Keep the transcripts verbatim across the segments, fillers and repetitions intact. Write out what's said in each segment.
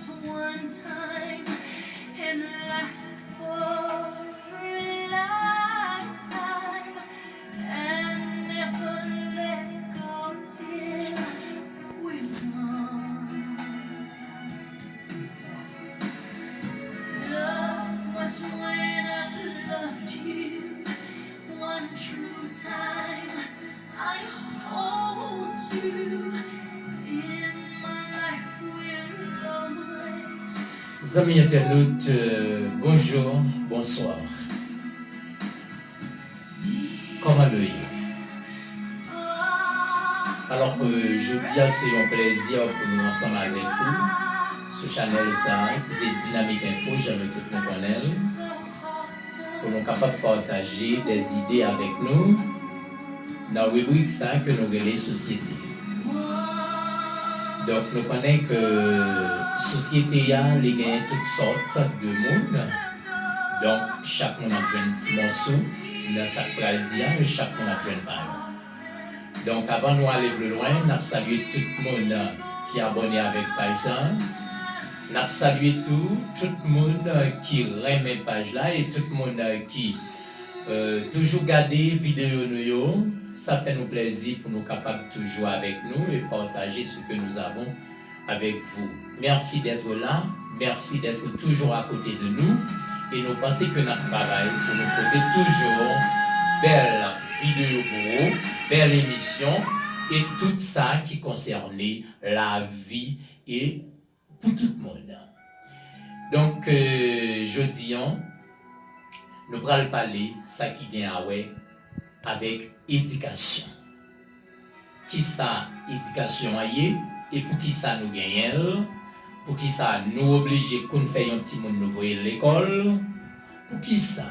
one time and last for a lifetime and never let go till we're one. Love was when I loved you one true time. I hold you in my life will always. Zanmi entènot, euh, bonjou, bonswa. Kòman nou ye? Alò, euh, jodi a se yon plèzi pou nou ansanm avèk ou sou chanèl sa a, ki se Dinamik Enfo, jan nou tout nou konnen l, pou nou kapab pataje de zide avèk nou nan ribrik sa a ke nou rele sosyete. Donk, nou konnen ke sosyete a, li gen tout sòt de moun. Donk, chak moun ap jwenn ti mòso nan sa k pral di a, e chak moun ap jwenn pa yo. Donk, avan nou ale pli lwen, n ap salye tout moun ki abòne avèk paj sa a. N ap salye tou tout moun ki renmen paj la e tout moun ki, euh, toujou gade videyo nou yo. Sa fè nou plèzi pou nou kapab toujou avèk nou e pataje ce que nous avons avec vous. Merci d'être là. Merci d'être toujours à côté de nous. E nou panse ke n ap travay pou nou pote toujou bèl videyo pou ou, bèl emisyon, e tout sa ki konsène lavi e pou tout moun. Donk, euh, jodi a, nou pral pale sa ki gen a wè avèk edikasyon. Kisa edikasyon an ye e poukisa nou genyen l? Poukisa nou oblije konn fè yon timoun nou voye l lekòl? Poukisa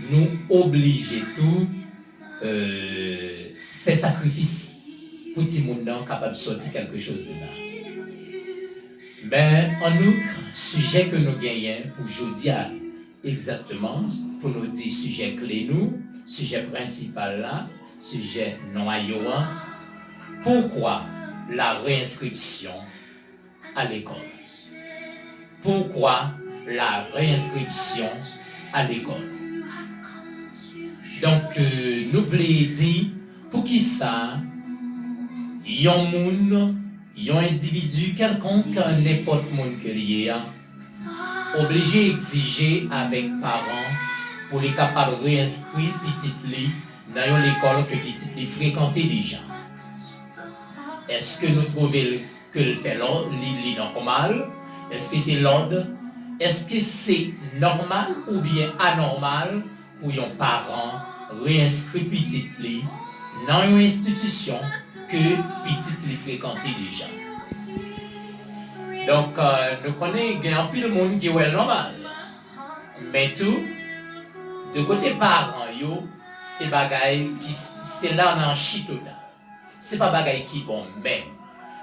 nou oblije tou, euh, fè sakrifis pou timoun nan kapab sòti kèlke choz de la? Men, an out, sijè ke nou genyen pou jodi a, egzakteman, pou nou di sijè kle nou, sijè prensipal la, sijè nwayo a, pourquoi la réinscription à l'école? Pourquoi la réinscription à l'école? Donk, euh, nou vle di, poukisa yon moun, yon endividi kèlkonk, nenpòt moun ke l ye a, oblije egzije avèk paran pou li kapab reyenskri pitit li nan yon lekòl ke pitit li frekante deja? Èske nou twouve l ke l fè lò-, li, li nòmal? Èske se lòd? Èske se nòmal oubyen anòmal pou yon paran reyenskri pitit li nan yon enstitisyon ke pitit li frekante deja? Donk, euh, nou konnen gen anpil moun ki wè l nòmal. Men tou, de kote paran yo, se bagay ki s-, se lananchi total. Se pa bagay ki bon menm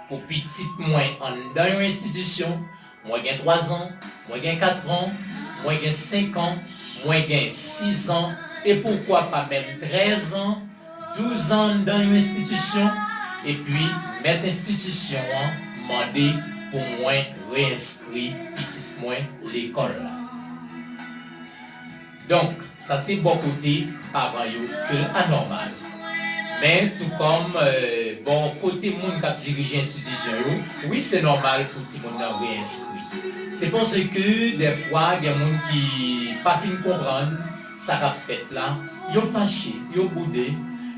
pou pitit mwen anndan yon enstitisyon. Mwen gen twa zan, mwen gen kat an, mwen gen senk an, mwen gen sis an, e poukwa pa menm trèz an, douz an anndan yon enstitisyon, epi mèt enstitisyon an mande pou mwen reyenskri pitit mwen lekòl la. Donk, sa se bò kote paran yo ke l anòmal. Men, tou kòm, euh, bò kote moun k ap dirije enstitisyon yo, wi, se nòmal pou timoun nan reyenskri. Se paske, dèfwa, gen moun ki pa fin konprann sa k ap fèt la, yo fache, yo boude,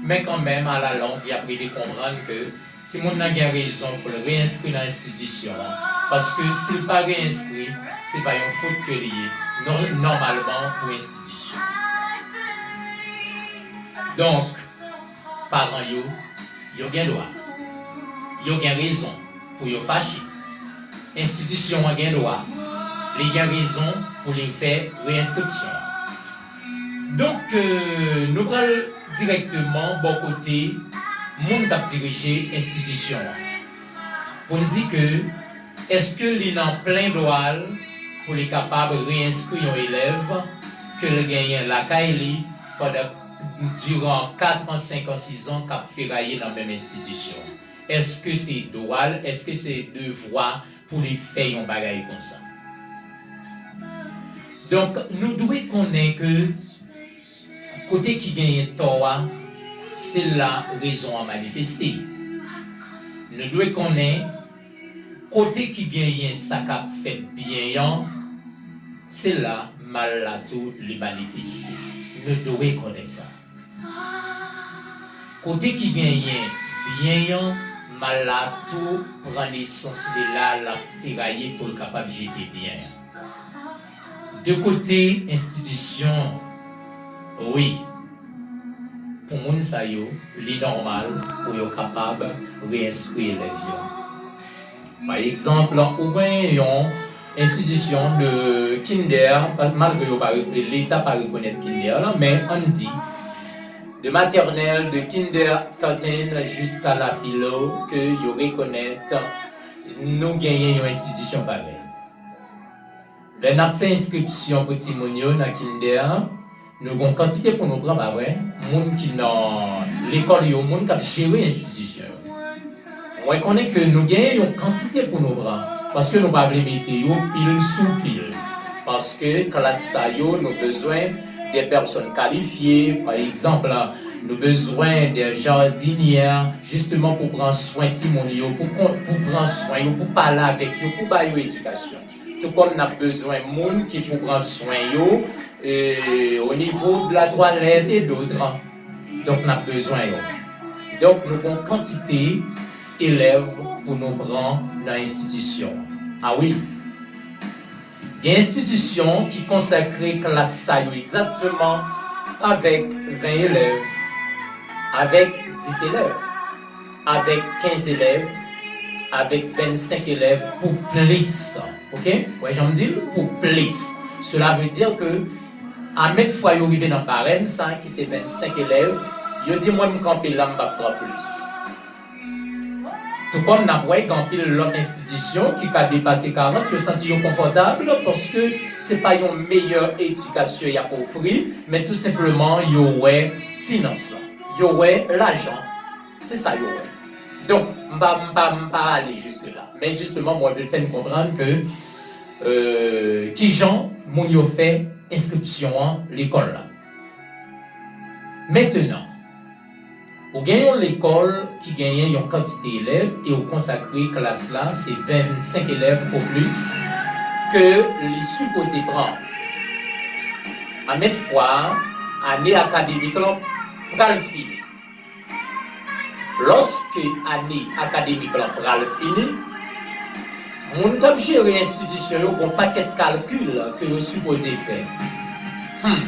men kanmenm, alalong, y ap rive konprann ke timoun nan gen rezon pou l reyenskri nan enstitisyon an, paske si l pa reyenskri, se pa yon fot ke li ye, nò-, nòmalman pou enstitisyon. Donk, paran yo, yo gen dwa, yo gen rezon pou yo fache. Enstitisyon an gen dwa, li gen rezon pou li fè reyenskripsyon an. Donk, euh, nou pral dirèkteman bò kote moun k ap dirije enstitisyon an. Pou n di ke, èske li nan plen dwa l pou li kapab reyenskri yon elèv ke l genyen lakay li pandan, diran kat an, senk an, sis an, k ap feraye nan menm enstitisyon an? Èske se dwa l? Èske se devwa pou li fè yon bagay konsa? Donk, nou dwe konnen ke kote ki genyen tò a, se la rezon an manifeste. Nou dwe konnen kote ki genyen sa k ap fèt byen an, se la mal la tou li manifeste. Nou dwe konnen sa. Kote ki genyen byen an, mal la tou pran nesans de la, l ap feraye pou l kapab jete byen an. De kote enstitisyon, wi, pou moun sa yo, li nòmal pou yo kapab reyenskri elèv yo. Pa egzanp, ou gen yon enstitisyon de kinder, malgre yo pa, Leta pa rekonèt kinder la, men ann di, de matènèl, de kindergarten jiska la filo, ke yo rekonèt nou genyen yon enstitisyon parèy. Lè n ap fè enskripsyon pou timoun yo nan kinder, nou gon kantite pou nou pran, pa vre? Moun ki nan lekòl yo, moun k ap jere enstitisyon yo. Mwen konnen ke nou genyen yon kantite pou nou pran, paske nou pa vle mete yo pil sou pil. Paske klas sa yo, nou bezwen de pèsòn kalifye, pa egzanp, nou bezwen de jardinyè, jisteman pou pran swen timoun yo, pou, pou pran swen yo, pou pale avèk yo, pou ba yo edikasyon. Tou kòm n ap bezwen moun ki pou pran swen yo, e, o nivo de la twalèt e dòt. Donk, n ap bezwen yo. Donk, nou gon kantite elèv pou nou pran nan enstitisyon an. A wi. Gen enstitisyon ki konsakre klas sa yo egzakteman avèk ven elèv, avèk dis elèv, avèk kenz elèv, avèk vennsenk elèv pou plis. Oke? Wè jan m di l? Pou plis. Cela veut dire que, a menm fwa yo rive nan barèm sa, ki se vennsenk elèv, yo di mwen m kanpe la, m p ap pran plis. Tou kòm n ap wè, gen anpil lòt enstitisyon ki ka depase karant, yo santi yo konfòtab, paske se pa yon meyè edikasyon y ap ofri, men tou senpleman, yo wè finans lan, yo wè lajan, se sa yo wè. Donk, m pa, m pa, m pa ale jiske la. Men jisteman, mwen vle fè n konprann ke, euh, kijan moun yo fè enskripsyon an lekòl la. Mentenan, ou gen yon lekòl ki genyen yon kantite elèv e ou konsakre klas la, se vennsenk elèv o plis ke li sipoze pran. Anmenm fwa, ane akademik lan pral fini. Lòske ane akademik lan pral fini, moun k ap jere enstitisyon yo gon pakèt kalkil ke yo sipoze fè. Hmm.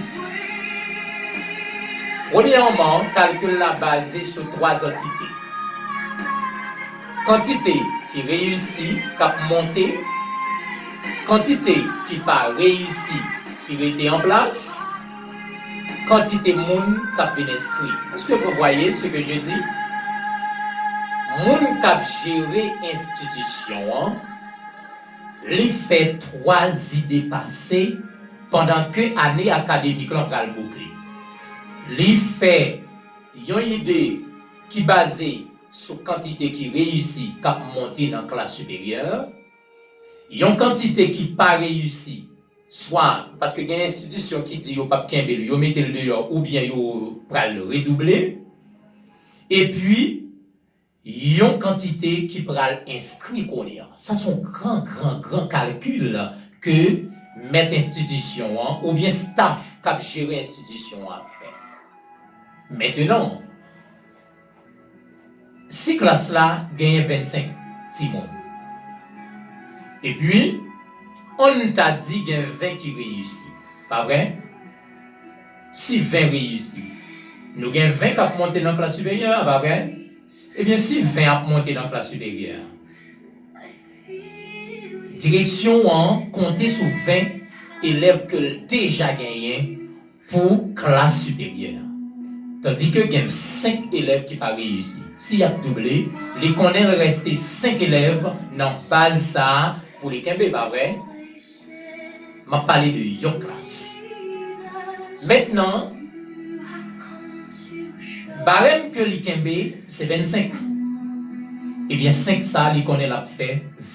Premyèman, kalkil la baze sou twa antite. Kantite ki reyisi, k ap monte, kantite ki pa reyisi, ki rete an plas, kantite moun k ap vin enskri. Est-ce que vous voyez ce que je dis? Moun k ap jere enstitisyon an, li fè twa ide pase pandan ke ane akademik lan pral boukle. Li fè yon ide ki baze sou kantite ki reyisi k ap monte nan klas siperyè, yon kantite ki pa reyisi, swa paske gen enstitisyon ki di yo p ap kenbe l, yo mete l deyò, oubyen yo pral redouble, epi yon kantite ki pral enskri kounye a. Sa se yon gran, gran, gran kalkil ke mèt enstitisyon an oubyen staff k ap jere enstitisyon an ap fè. Mentenan, si klas la genyen vennsenk timoun, epi ann ta di gen ven ki reyisi, pa vre? Si ven reyisi, nou gen ven k ap monte nan klas siperyè a, pa vre? Ebyen, si ven ap monte nan klas siperyè a, direksyon an konte sou ven elèv ke l deja genyen pou klas siperyè a. Tandike gen senk elèv ki pa reyisi. Si y ap double, li konnen l reste senk elèv nan baz sa a pou li kenbe, pa vre? M ap pale de yon klas. Mentnan, barèm ke li kenbe, se vennsenk. Ebyen, senk sa, li konnen l ap fè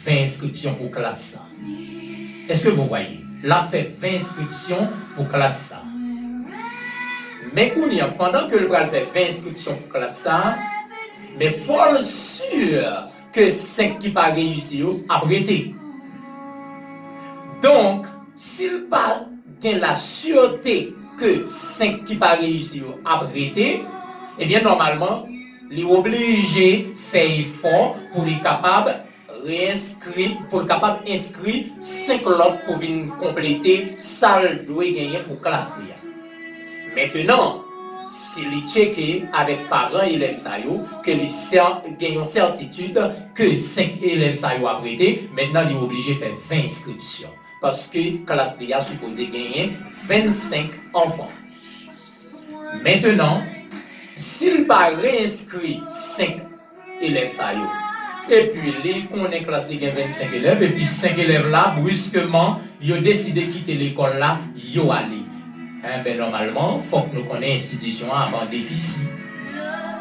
ven enskripsyon pou klas sa. Est-ce que vous voyez? L ap fè ven enskripsyon pou klas sa. Men kounye a, pandan ke l pral fè ven enskripsyon pou klas sa, men fò l si ke senk ki pa reyisi yo ap rete. Donk, si l pa gen la sirte ke senk ki pa reyisi yo ap rete, ebyen, nòmalman, li oblije fè efò pou li kapab reenskri, pou l kapab enskri senk lòt pou vin konplete sa l dwe genyen pou klas li a. Mentenan, si li tcheke avèk paran elèv sa yo, ke li sè-, gen yon sètitid ke senk elèv sa yo ap rete, mentnan li oblije fè ven enskripsyon. Paske klas li a sipoze genyen vennsenk anfan. Mentenan, si l pa reenskri senk elèv sa yo, epi li konnen klas li gen vennsenk elèv, epi senk elèv la, briskeman, yo deside kite lekòl la, yo ale. Enben, nòmalman, fòk nou konnen enstitisyon an ap an defisi.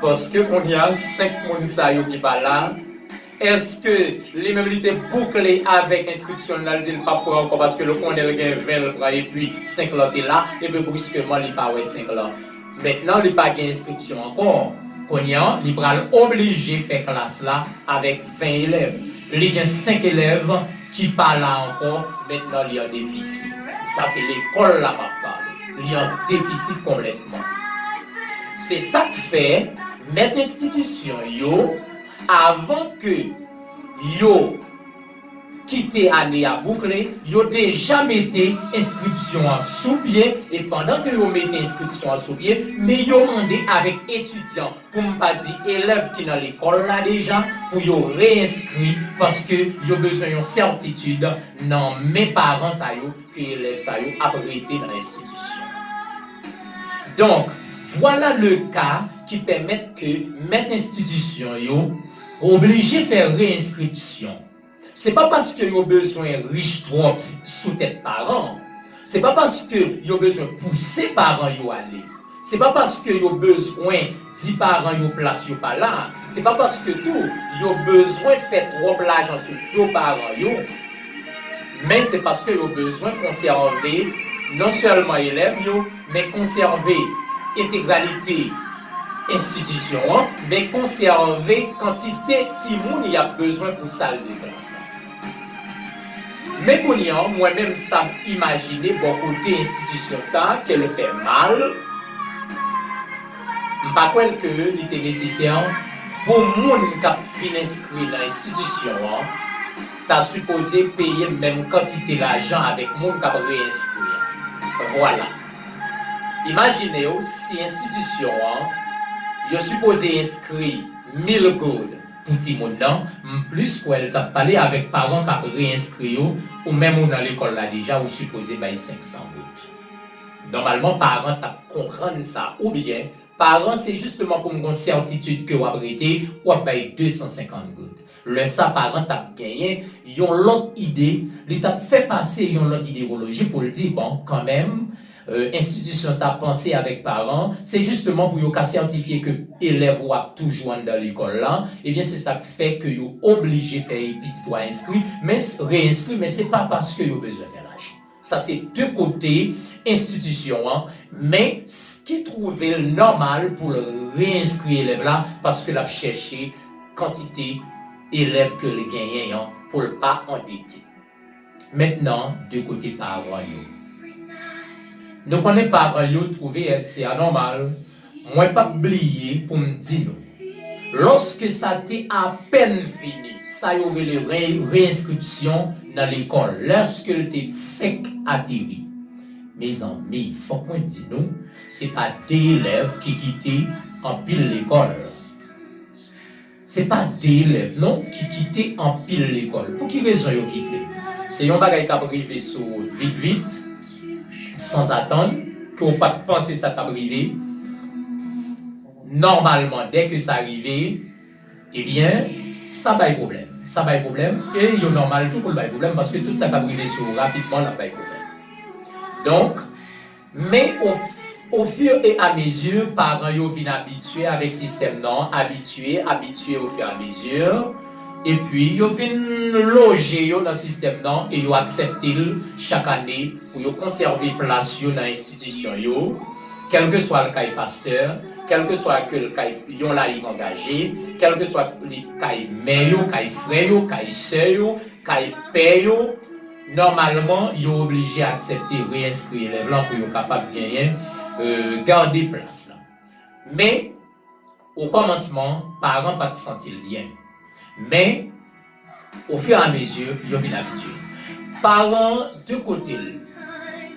Paske kounye a, senk moun sa yo ki pa la, èske li menm li te boukle avèk enskripsyon l la, l di l p ap pran ankò paske l konnen l gen ven l pran epi senk lan te la, epi briskeman li pa wè senk lan. Mentnan, li pa gen enskripsyon ankò. Kounye a, li pral oblije fè klas la avèk ven elèv. Li gen senk elèv ki pa la ankò, mentnan li an defisi. Sa se lekòl la m ap pale. Li an defisi konplètman. Se sa k fè mèt enstitisyon yo, avan ke yo kite ane a boukle, yo deja mete enskripsyon an sou pye, e pandan ke yo mete enskripsyon an sou pye, men yo mande avèk etidyan, pou m pa di elèv ki nan lekòl la deja, pou yo reenskri, paske yo bezwen yon sètitid nan men paran sa yo, ke elèv sa yo ap rete nan enstitisyon. Donk, vwala le ka ki pèmèt ke mèt enstitisyon yo oblije fè reenskripsyon. Se pa paske yo bezwen rich twòp sou tèt paran. Se pa paske yo bezwen pouse paran yo ale. Se pa paske yo bezwen di paran yo plas yo pa la. Se pa paske tou yo bezwen fè twòp lajan sou do paran yo. Men se paske yo bezwen konsève non sèlman elèv yo, men konsève entegralite enstitisyon an, men konsève kantite timoun y ap bezwen pou sal de klas la. Men kounye a, mwen menm sa m imajine bò kote enstitisyon sa a, ke l fè mal, m pa kwè l ke li te nesesè pou moun k ap vin enskri nan enstitisyon an ta sipoze peye menm kantite lajan avèk moun k ap reenskri an. Vwala. Imajine w si enstitisyon an, yo sipoze enskri mil goud pou timoun nan, m plis kwè l t ap pale avèk paran k ap reenskri yo, ou menm ou nan lekòl la deja, ou sipoze bay senk san goud. Nòmalman, paran t ap konprann sa, oubyen paran se jisteman pou m gon sètitid ke w ap rete, w ap bay de san senkant goud. Lè sa, paran t ap genyen yon lòt ide, li t ap fè pase yon lòt idewoloji pou l di, bon, kanmenm, euh, enstitisyon sa panse avèk paran, se jisteman pou yo ka sètifye ke elèv ou ap toujou anndan lekòl la, ebyen, se sa k fè ke yo oblije fè pitit ou a enskri, men s-, reenskri, men se pa paske yo bezwen fè lajan. Sa se de kote enstitisyon an, men s-, ki twouve l nòmal pou l reenskri elèv la, paske l ap chèche kantite elèv ke l genyen an pou l pa andete. Mentnan, de kote paran yo. Nou konnen paran yo twouve se anòmal, mwen p ap bliye pou m di nou. Lòske sa te apèn fini, sa yo rele re-, reyenskripsyon nan lekòl, lèske l te fèk ateri. Mezanmi, fòk mwen di nou, se pa de elèv ki kite anpil lekòl. Se pa de elèv non ki kite anpil lekòl. Pou ki rezon yo kite? Se yon bagay k ap rive sou ou vit vit, sanzatann, ke w pa t panse sa t ap rive. Nòmalman, dèke sa rive, ebyen, sa bay pwoblèm. Sa bay pwoblèm, e yo nòmal tou pou l bay pwoblèm, paske tout sa k ap rive sou ou rapidman, l ap bay pwoblèm. Donk, men o, o fur e a mezi, paran yo vin abitye avèk sistèm nan, abitye, abitye o fur e a mezi, Epi yo vin loje yo nan sistèm nan e yo aksepte l chak ane pou yo konsève plas yo nan enstitisyon yo, kèlkeswa l kay pastè, kèlkeswa ke l kay yon layik angaje, kèlkeswa li kay mè yo, kay frè yo, kay sè yo, kay pè yo, nòmalman yo oblije aksepte reyenskri elèv lan pou yo kapab genyen, e, gade plas la. Men, o kòmansman, paran pa t santi l byen. Men, ofiramezi, yo vin abitye. Paran de kote l,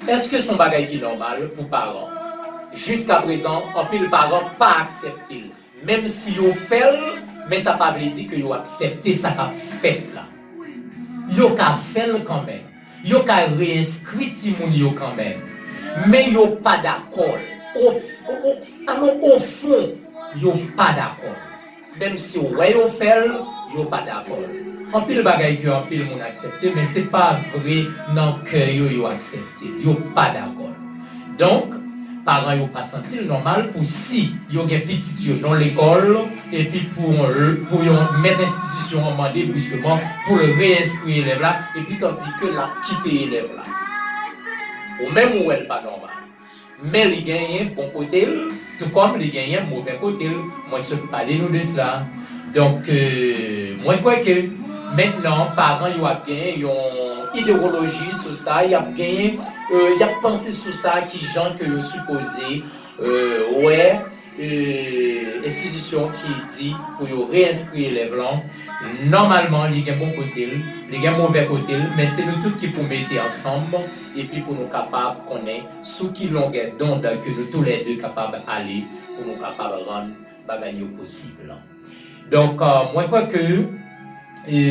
èske se yon bagay ki nòmal pou paran? Jiskaprezan, anpil paran pa aksepte l. Menm si yo fè l, men sa pa vle di ke yo aksepte sa k ap fèt la. Yo ka fè l kanmenm. Yo ka reyenskri timoun yo kanmenm. Men yo pa dakò. O, o, o, alò, ofon, yo pa dakò. Menm si w wè yo fè l, yo pa dakò. Anpil bagay ke anpil moun aksepte, men se pa vre nan kè yo, yo aksepte. Yo pa dakò. Donk, paran yo pa santi l nòmal pou si yo gen pitit yo nan lekòl, epi pou, pou yon mèt enstitisyon an mande briskeman pou l reyenskri elèv la, epi tandike l ap kite elèv la. Ou menm ou wè l pa nòmal. Men li genyen bon kote l, tou kòm li genyen move kote l. Mwen sot pale nou de sa. Donk, e, mwen kwè ke mentnan, paran yo ap genyen yon idewoloji sou sa, y ap genyen, e, y ap panse sou sa, kijan ke yo sipoze, e, wè, e, enstitisyon ki di pou yo reyenskri elèv lan. Nòmalman, li gen bon kote l, li gen move kote l, men se nou tout ki pou mete ansanm, epi pou nou kapab konnen sou ki longè dond ke nou toulède kapab ale pou nou kapab rann bagay yo posib. Donk, e, mwen kwè ke, e,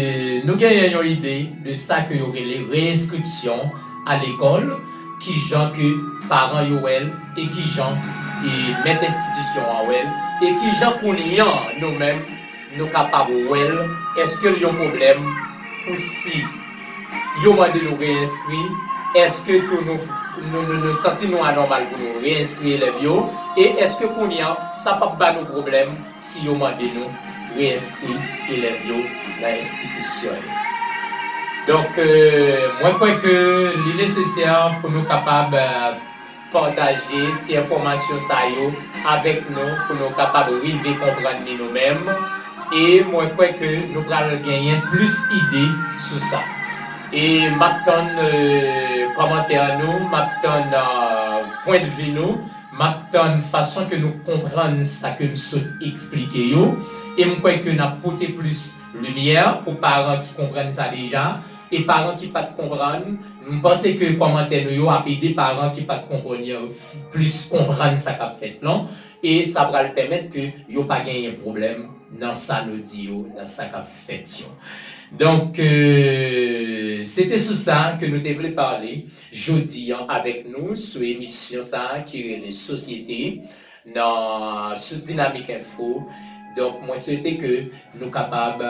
nou genyen yon ide de sa ke yo rele reenskripsyon a lekòl, kijan ke paran yo wè l, e kijan, e, mèt enstitisyon an wè l, e kijan kounye a nou menm nou kapab wè l, èske l yon pwoblèm pou si yo mande nou reyenskri, èske tou nou, nou, nou, nou santi nou anòmal pou nou reyenskri elèv yo, e èske kounye a sa p ap ba nou pwoblèm si yo mande nou reyenskri elèv yo nan enstitisyon yo. Donk, e, mwen kwè ke li nesesè pou nou kapab, e, pataje ti enfòmasyon sa yo avèk nou pou nou kapab rive konprann li nou menm. E mwen kwè ke nou pral genyen plis ide sou sa. E m ap tann, e, kòmantè nou, m ap tann, e, pwennvi nou, m ap tann fason ke nou konprann sa ke m sot eksplike yo. E m kwè ke n ap pote plis limyè pou paran ki konprann sa deja. E paran ki pa t konprann, m panse ke kòmantè nou yo ap ede paran ki pa t konprann yo f-, plis konprann sa k ap fèt lan, e sa pral pèmèt ke yo pa genyen pwoblèm nan sa nou di yo, nan sa k ap fèt yo. Donk, e, se te sou sa ke nou te vle pale jodi a avèk nou sou emisyon sa a ki rele Sosyete nan, sou Dinamik Enfo. Donk, mwen swete ke nou kapab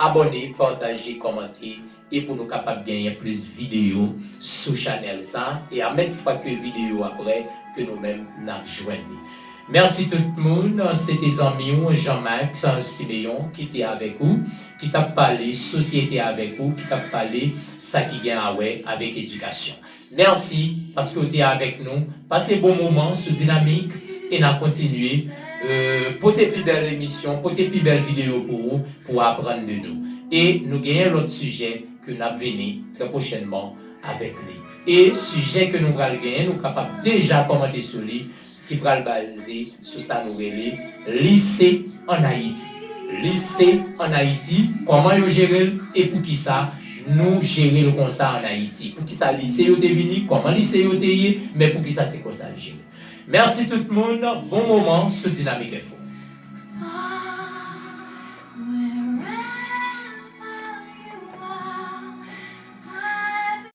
abòne, pataje, kòmante, e pou nou kapab genyen plis videyo sou chanèl sa. E a mèt fwa ke videyo a prè, ke nou menm n ap jwenn li. Mèsi tout moun. Se te zanmi w Jean Max Siméon ki te avèk ou, ki t ap pale sosyete avèk ou, ki t ap pale sa ki gen a wè avèk edikasyon. Mèsi paske w te avèk nou. Pase bon moman sou Dinamik e n a kontinye, e, pote pi bèl emisyon, pote pi bèl videyo pou ou, pou aprann de nou. E nou genyen lòt sijè ke n ap vini trè pwochènman avèk li. E sijè ke nou pral genyen, nou kapab deja kòmante sou li, ki pral baze sou sa nou rele lise ann Ayiti. Lise ann Ayiti, kòman yo jere l e poukisa nou jere l konsa ann Ayiti? Poukisa lise yo te vini? Kòman lise yo te ye? Men poukisa se konsa l jere? Mèsi tout moun, bon moman sou Dinamik Enfo.